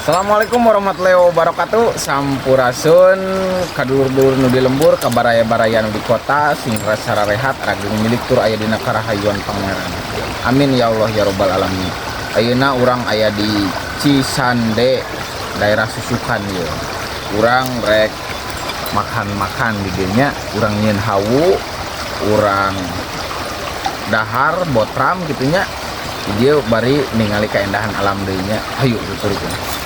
Assalamualaikum warahmatullahi wabarakatuh. Sampurasun kadulur-dulur nu di lembur, kabaraya-baraya nu di kota, sing sararehat, rageng milik tur aya dina karahayuan Pangeran. Amin ya Allah ya robbal alamin. Ayeuna urang aya di Cisande, daerah Susukan ieu. Urang rek makan-makan di dieu nya, urang nyieun hawu, urang dahar botram kitu nya. Di dieu bari ningali kaendahan alam deui nya. Hayu tuturkeun.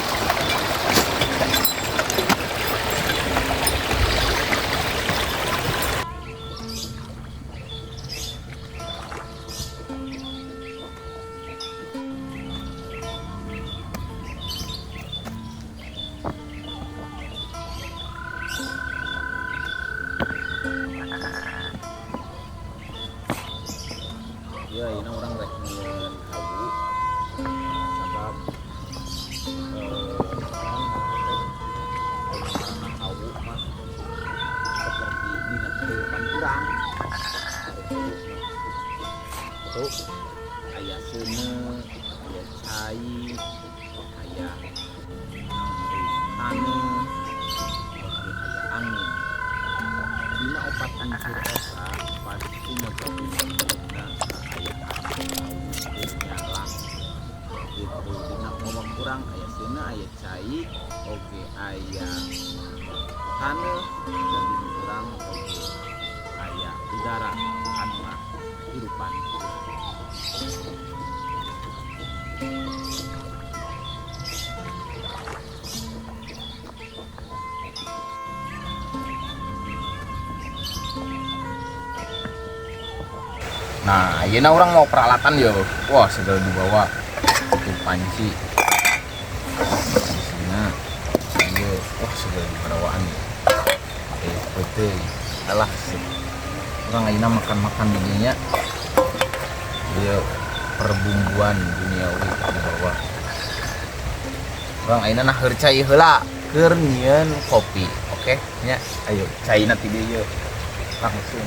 Ya, ini urang rek nyieun hawu sabab hawu mah seperti dina kehidupan urang. Tuh aya seuneu, aya cai, aya taneuh, oge aya angin. Dina opat unsur eta pasti megabungkeunna aya hawu nyala gitu. Dina awak urang aya seuneu, aya cai, oge aya taneuh, dan dina urang oge aya udara anu kehidupan. Nah, ayeuna urang mau peralatan yo. Wah, segala dibawa. Itu panci. Pancina. Ieu, wah segala dibawaan. Peuteui. Alah, sih. Urang ayeuna makan-makan di dieu nya. Ieu perbumbuan duniawi dibawa. Urang ayeuna naheur cai heula keur nyieun kopi. Oke, nya. Ayo, caina ti dieu yeuh. Langsung.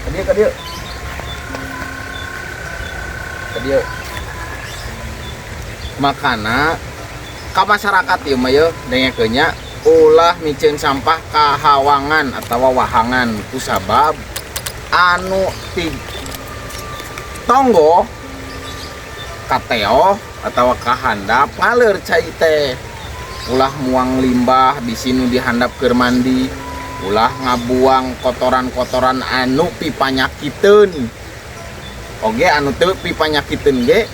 Ka dieu, ka dieu. Ka dieu. Makana ka masyarakat ieu mah yeuh dengekeun nya, ulah miceun sampah ka hawangan atawa wahangan kusabab anu ti tonggo kateo atawa kahandap ngaleur cai teh. Ulah muang limbah di sinu dihandap keur mandi, ulah ngabuang kotoran-kotoran anu pipanyakiteun. Oge anu teu pipanyakiteun ge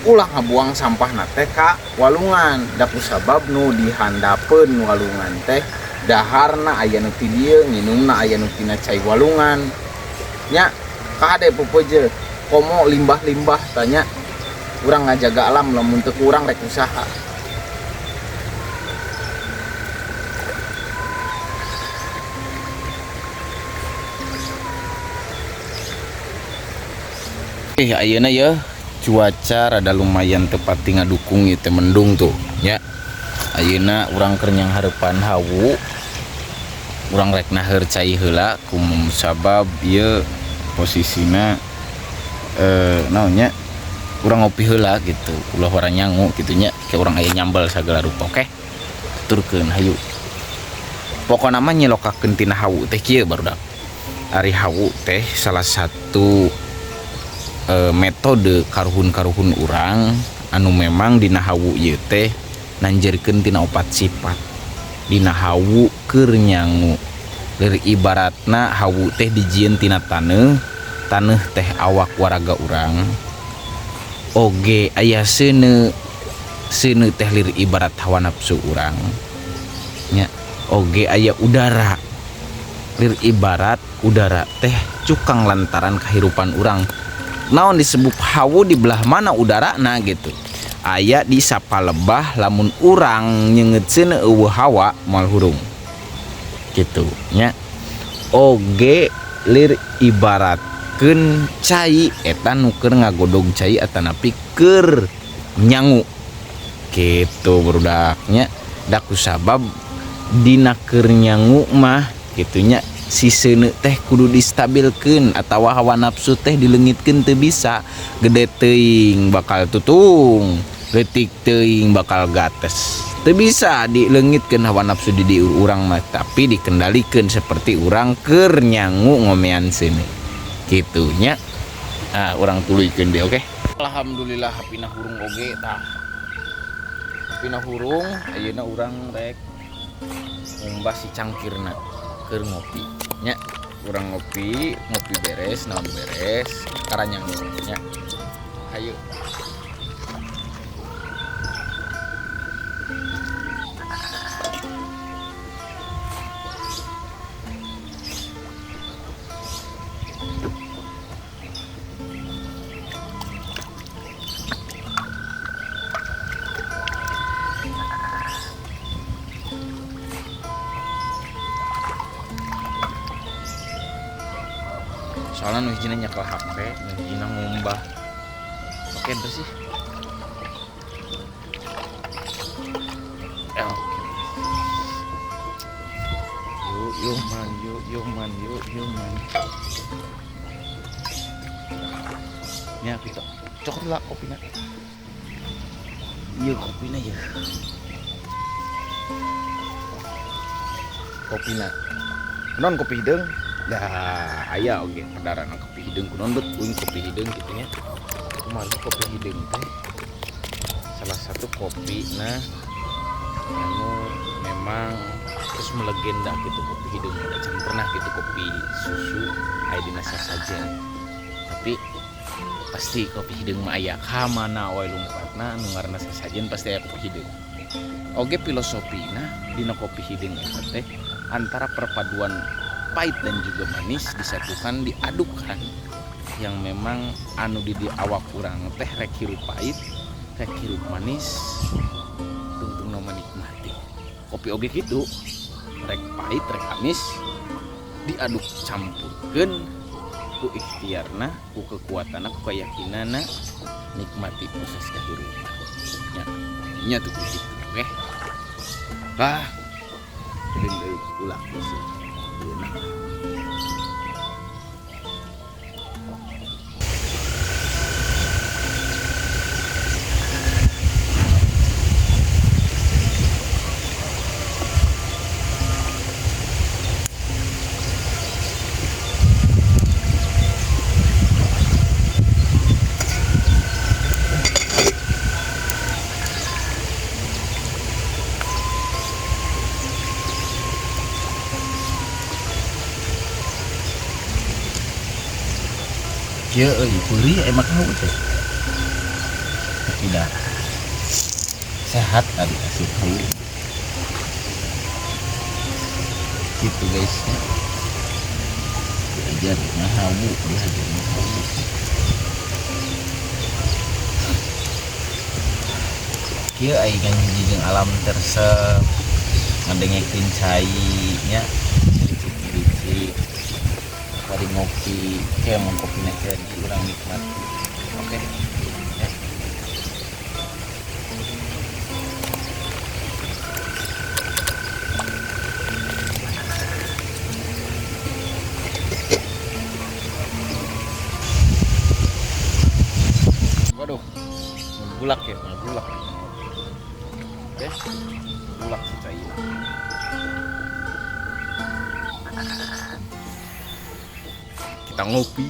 ulah ngabuang sampahna teh ka walungan. Da kusabab nu dihandapeun walungan teh daharna aya nu ti dieu, nginumna aya nu tina cai walungan. Nya kahade pupeuje komo limbah-limbah tanya urang ngajaga alam lamun teu kurang rek usaha. Ayeuna yeuh cuaca rada lumayan tepati ngadukung ieu teh mendung tuh nya. Ayeuna urang keur nyanghareupan hawu, urang rek naheur cai heula kum sabab ieu posisina naon nya, urang ngopi heula gitu, ulah urang nyangu gitu nya, ke urang aya nyambel sagala rupa. Oke, tuturkeun hayu. Pokona mah nyilokakeun tina hawu teh kieu barudak. Ari hawu teh salah satu metode karuhun-karuhun urang anu memang dina hawu ieu teh nanjerkeun tina opat sifat. Dina hawu keur nyangu. Lir ibaratna hawu teh dijieun tina taneuh, taneuh teh awak waraga urang. Oge aya seuneu, seuneu teh lir ibarat hawa nafsu urang. Nya, oge aya udara. Lir ibarat udara teh cukang lantaran kahirupan urang. Naon disebut hawu di belah mana udarana gitu. Aya di sapalebah lamun urang nyeungeut seuneu eueuh hawa moal hurung. Gitu nya. Oge lir ibaratkeun cai eta nu keur ngagodog cai atanapi keur nyangu gitu barudaknya. Da kusabab dina keur nyangu mah gitunya si seuneu teh kudu distabilkeun atawa hawa nafsu teh dileungitkeun, teu bisa. Gede teuing bakal tutung, leutik teuing bakal gates, teu bisa dileungitkeun hawa nafsu di urang mah, tapi dikendalikeun seperti urang keur nyangu ngomean seuneu kitu nya. Ah, urang tuluykeun deui. Oke, alhamdulillah hapina hurung oge. Tah, hapina hurung. Ayeuna urang rek ngumbah si cangkirna keur ngopi nya. Urang ngopi, ngopi beres, naon beres, karanyang nya. Ayo. Soalnya nu hijina nyekel HP, nu hijina ngumbah. Oke, bersih. Oke. Yuk, yuk man, yuk, yuk man, yuk, yuk man. Ini aku cokot lah kopinya. Iya kopinya ya. Kopina. Non kopi hideung. Dah, aya oge pedaran kopi hideung kunaon bet uing kopi hideung kitu nya. Kumaha kopi hideung teh? Salah satu kopi nah anu memang terus melegenda gitu kopi hideung. Da can pernah gitu kopi susu aya dina sasajen. Tapi pasti kopi hideung mah aya ka mana wae lumpatna anu ngaranna sasajen pasti aya kopi hideung. Oge filosofina dina kopi hideung eta teh antara perpaduan pahit dan juga manis disatukan, diadukan yang memang anu di awak urang teh rek hirup pahit, rek hirup manis, tungtung menikmati. Kopi oge kitu, rek pahit, rek amis, diaduk campurkeun ku ikhtiarna, ku kekuatanna, ku keyakinanna, nikmati proses kehidupan. Nya, nya tuh kitu, oke. Ah, deui ulah sih. Kieu euy peurih emang hawu teh. Tidak sehat tadi asup hawu. Gitu guys ya. Diajar na hawu, diajar na hawu. Kieu ai hiji jeung alam tersep ngadengekeun cai nya, licik-licik. Bari ngopi, kayak mau kopi jadi urang nikmati. Oke. Ya. Waduh, ngegulak ya, ngegulak. Oke, ngegulak si cair. Kita ngopi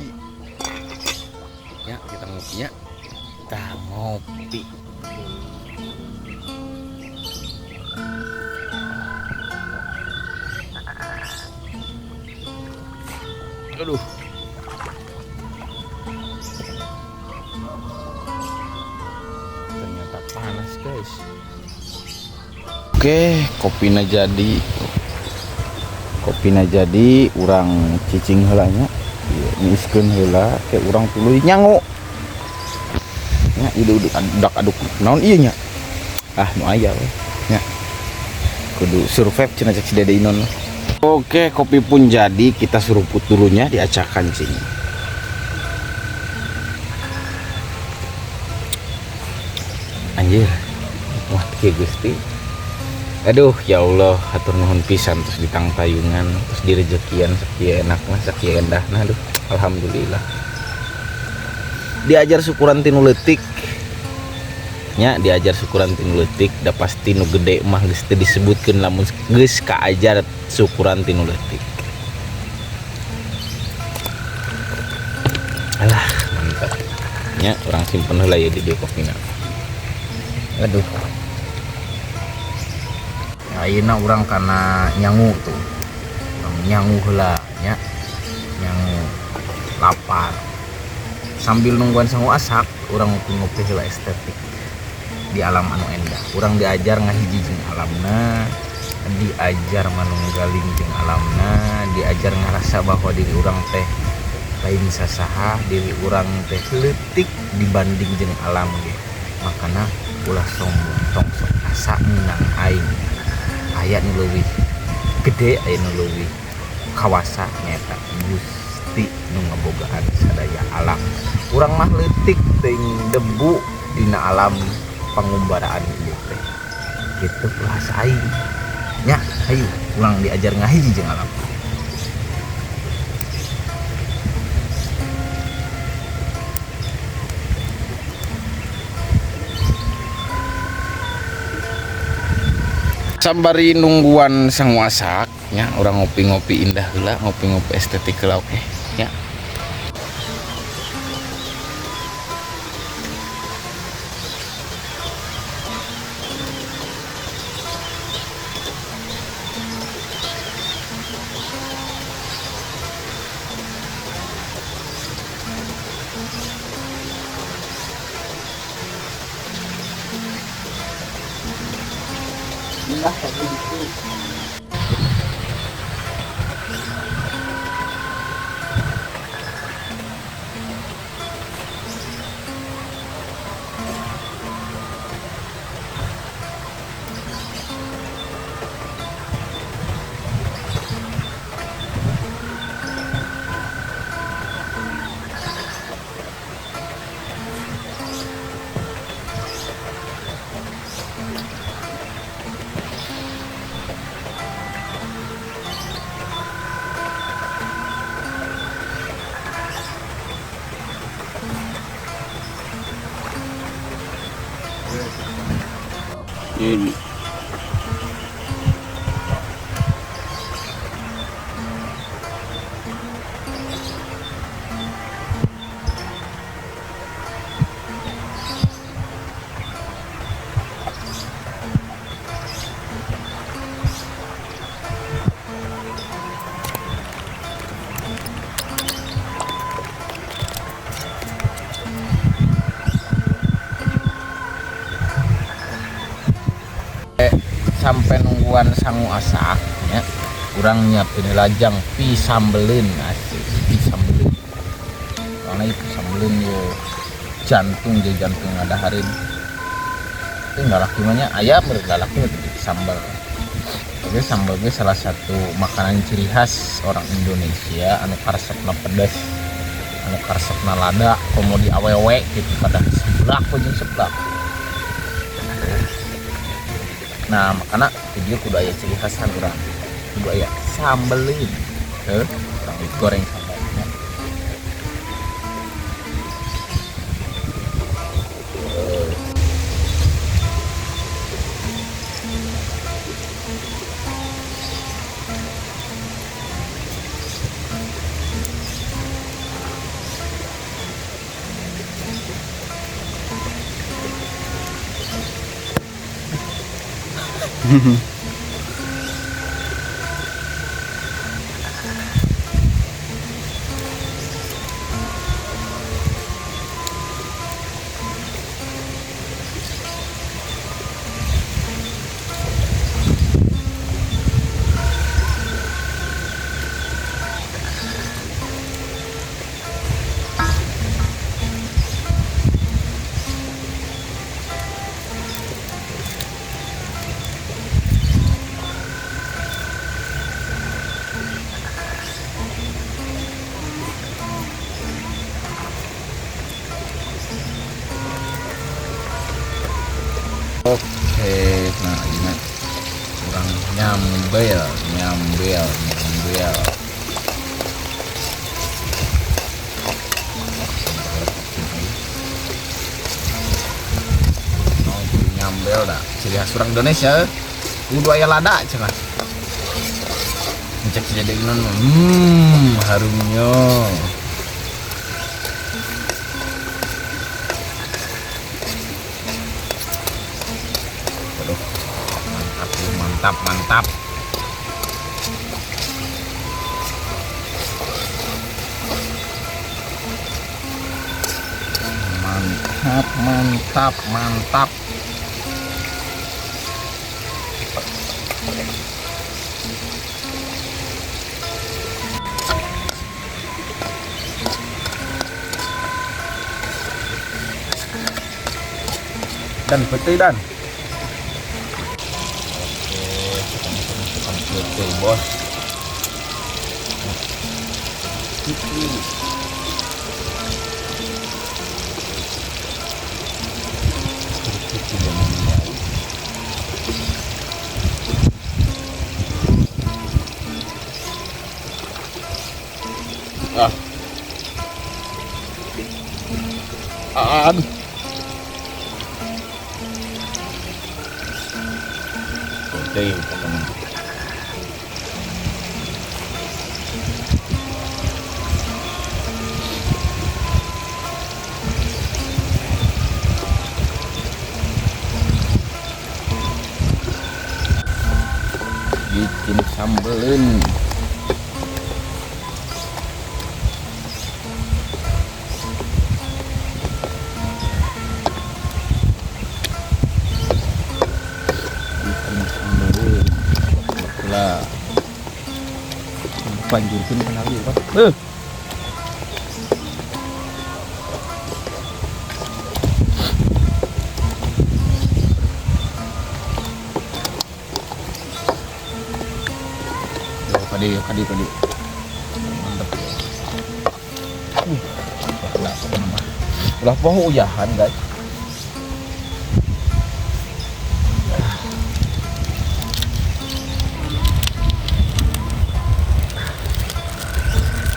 ya, kita ngopinya, kita ngopi. Aduh, ternyata panas guys. Oke, kopina jadi, kopina jadi, urang cicing heula nya. Niiskeun heula ke urang tuluy nyangu nya, ieu udah aduk naon ieu nya, ah nu aya we nya, kudu survive cenah cek si Dede Inon. Oke, kopi pun jadi, kita suruput dulunya diacakan cing. Anjir, wah kieu Gusti. Aduh, ya Allah, hatur nuhun pisan terus ditangtayungan, terus direjekian sakieu enakna, sakieu endahna, aduh, alhamdulillah. Diajar syukuran tinu leutik. Nya diajar syukuran tinu leutik, da pasti nu gede mah geus teu disebutkeun lamun geus kaajar syukuran tinu leutik. Alah, mantap. Nya urang simpen heula ya di dieu kopina. Aduh. Ayeuna urang kana nyangu tuh. Urang nyangu heula nya. Nyangu lapar. Sambil nungguan sangu asak, urang ngopi-ngopi heula estetik di alam anu endah. Urang diajar ngahiji jeung alamna, diajar manunggaling jeung alamna, diajar ngarasa bahwa diri urang teh lain sasaha, diri urang teh leutik dibanding jeung alam ge. Makana ulah sombong, tong sok asa meunang aing. Aya nu leuwih gede, aya nu leuwih kawasa nyaeta Gusti nu ngabogaan sadaya alam. Urang mah leutik teuing debu dina alam pangumbaraan ieu teh. Kitu bahasa aing. Nya, hayu urang diajar ngahiji jeung alam. Sambari nungguan sang wasak nya, urang ngopi-ngopi indah heula, ngopi-ngopi estetik heula, oke nya. Ini. Sampai nungguan sangu asak ya, urang nyiapin lajang pisambelin, asik pisambelin. Karena itu sambelin yo jantung je jantung ada harin. Itu nggak laki mahnya ayam nggak laki itu sambal. Oke, sambal gue salah satu makanan ciri khas orang Indonesia anu karesepna pedes, anu karesepna lada, komo di awewe gitu pada seblak jeung seblak. Nah, makana video kudu aya ciri khasan urang. Kudu aya sambelin. Heuh, urang digoreng sambalnya. Nyambel, nyambel, nyambel. Oh, nyambel dah. Ciri khas orang Indonesia. Kudu aya lada cenah. Cek jadi non. Harumnya. Aduh, mantap, mantap, mantap. Mantap, mantap, mantap. Dan putih dan. Oke, kita masukkan putih bos. Ah. Aduh. Oke, teman. Bikin sambelin. Lah, banjurkeun kana ieu, Pak. Yo, kadi, kadi, kadi. Mantap. Lah, ulah poho uyahan, guys.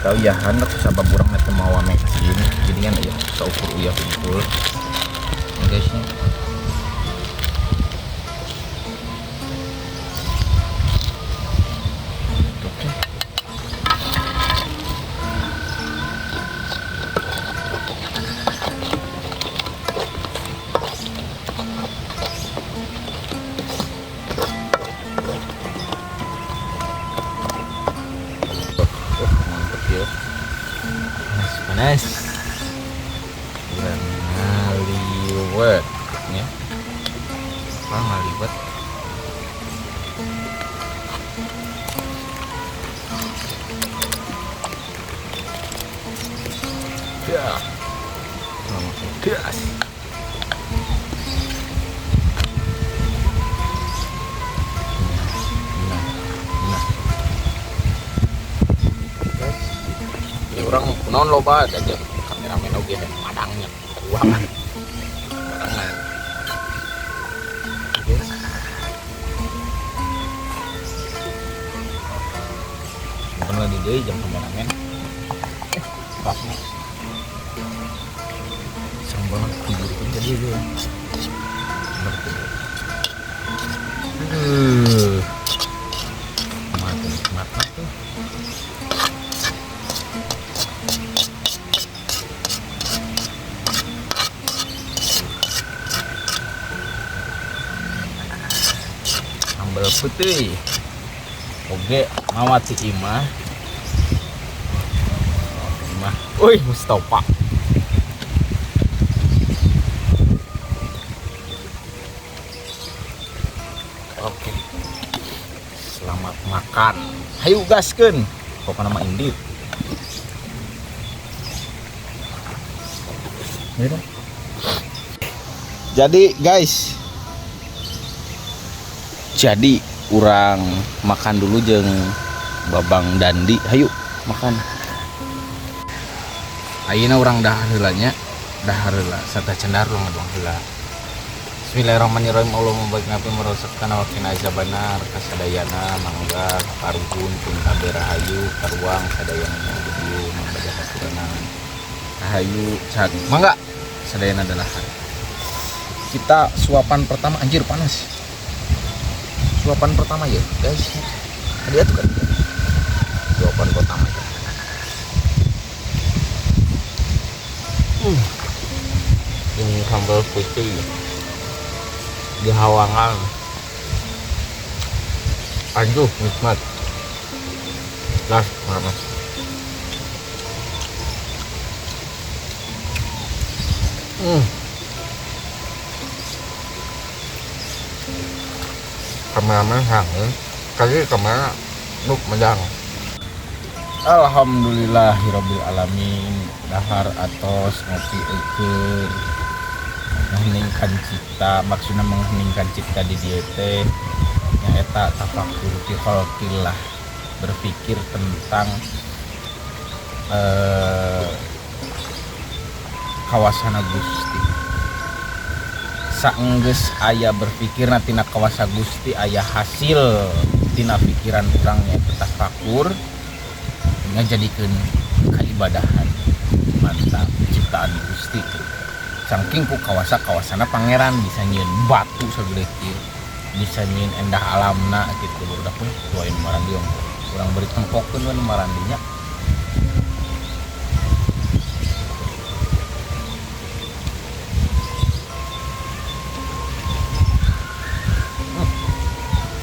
Tahu uyahan aku sabab urang mah teu mawa mecin, jadi kan ya saukur uyah kumpul. Guys nya. Oke. Panas, kurang ngaliwet ya, apa ngaliwet? Ya, gas. Nah, orang non loba aja kameramen oge padangnya uang padangan guys. Simpen lagi deh jam kameramen. Baknya serem banget tidur itu jadi dia. Mati mati tuh. Sambal putih. Oke, mawat si Imah. Imah. Wih, Mustafa. Oke. Selamat makan. Hayu gaskeun. Pokokna mah indit. Jadi guys, jadi urang makan dulu jeung Babang Dandi. Hayu makan. Ayeuna urang dahar heula nya, dahar heula sata cendar urang ngaduang heula. Bismillahirrahmanirrahim. Allahumma barik lana fima razaqtana wa qina azabannar. Kasadayana mangga kaparuhun pun kabeh rahayu karuang sadayana nu di dieu mangga haturana. Rahayu cag mangga sadayana adalah kita suapan pertama. Anjir panas. Suapan pertama ya guys. Tadi itu kan suapan pertama ya. Ini sambal putih di hawangan. Aduh, nikmat. Las, mas. Kameramen hangat, kali kamera nuk medang. Alhamdulillahirabbil alamin. Dahar atos ngopi eukeun. Mengheningkan cipta, maksudna mengheningkan cipta di dieu teh nyaeta tafakur fi khalqillah, berpikir tentang kawasana Gusti. Saenggeus aya berpikirna tina kawasa Gusti, aya hasil tina pikiran urang nyaeta tafakur ngajadikeun kaibadahan. Mantap ciptaan Gusti. Saking ku kawasa-kawasana pangeran bisa nyieun batu sagede kieu, bisa nyieun endah alamna gitu. Barudak we tuain marandi ongkoh. Urang beri tempokeun we nu marandinya.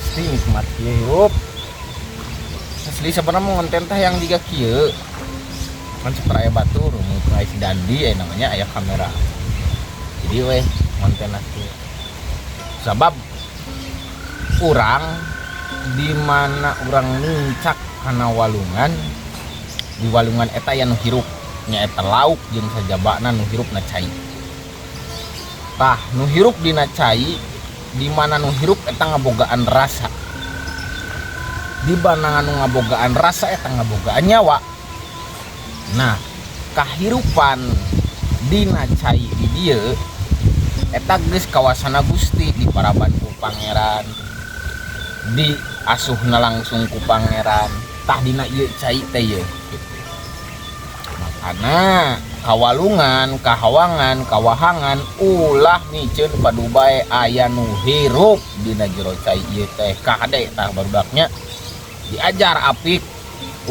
Pasti nikmat kieu hirup. Asli sebenarnya mau ngonten teh yang jiga kieu. Kan super aya batur, mun aya si Dandi aya namanya aya kamera. Jadi weh konten aku. Sabab urang di mana urang nincak kana walungan, di walungan eta aya nu hirup, nyaeta lauk jeung sajabana nu hirup na cai. Tah nu hirup dina cai, di mana nu hirup eta ngabogaan rasa. Di mana nu ngabogaan rasa eta ngabogaan nyawa. Nah, kahirupan dina cai di dieu eta geus kawasana Gusti, diparaban ku pangeran, diasuhna langsung ku pangeran. Tah dina ieu cai teh ieu gitu. Makana kawalungan, kahawangan, kawahangan ulah miceun padu bae aya nu hirup dina jero cai ieu teh. Kahade tah barudaknya diajar apik,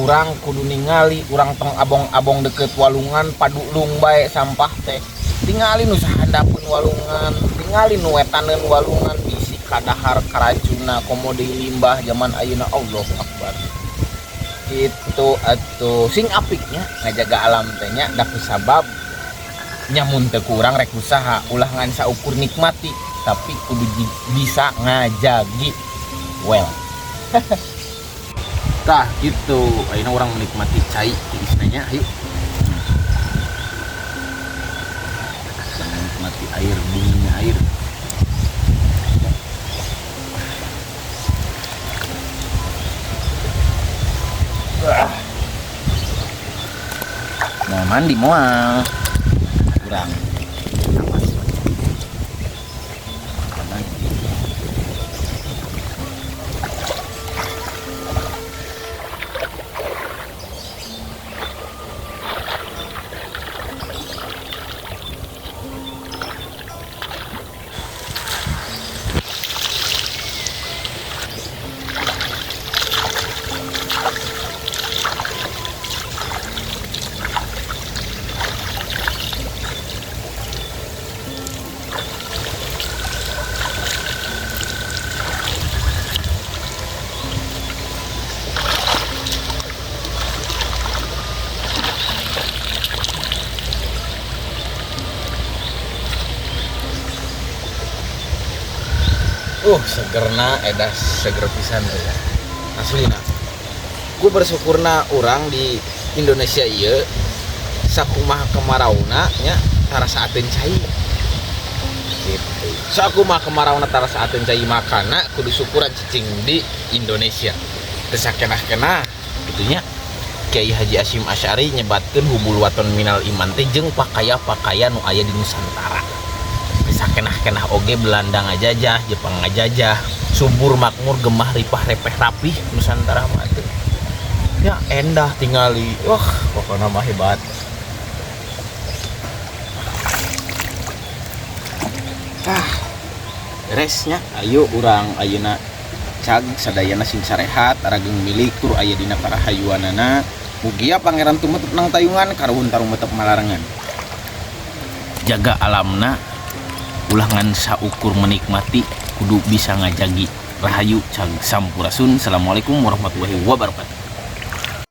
urang kudu ningali, urang tong abong-abong deket walungan padulung bae sampah teh. Tingali nu sahandapeun walungan, tingali nu wetaneun walungan, bisi kadahar karacuna komo deui limbah zaman ayeuna. Allahu Akbar. Gitu atuh sing apiknya ngajaga alam teh nya, da kusabab nya mun teu ku urang rek usaha ulah ngan saukur nikmati, tapi kudu bisa ngajagi. Well. Tah gitu, ayeuna urang menikmati cai tiisna nya, ayo. Menikmati air, dinginnya air. Wah. Mau mandi moal. Kurang. Segerna edas seger pisan euy. Aslina. Gue bersyukurna urang di Indonesia ieu sakumaha kemarauna nya tarasaateun cai. Gitu. Sakumaha kemarauna tarasaateun cai makana kudu syukuran cicing di Indonesia. Teu sakenah-kenah kitu nya. Kiai Haji Hasyim Asy'ari nyebatkeun hubul waton minal iman teh jeung pakaya-pakaya nu aya di Nusantara. Sakenah-kenah oge Belanda ngajajah, Jepang ngajajah, subur makmur gemah ripah repeh rapih Nusantara mah teh. Ya endah tingali. Wah, pokoknya mah hebat. Ah, beresnya. Ayo urang ayeuna cag sadayana sing sarehat, arageng milik tur aya dina karahayuanana. Mugia Pangeran tumetep nang tayungan, karuhun tarumetep malarengan. Jaga alamna, ulah ngan saukur menikmati, kudu bisa ngajagi. Rahayu cag sampurasun. Assalamualaikum warahmatullahi wabarakatuh.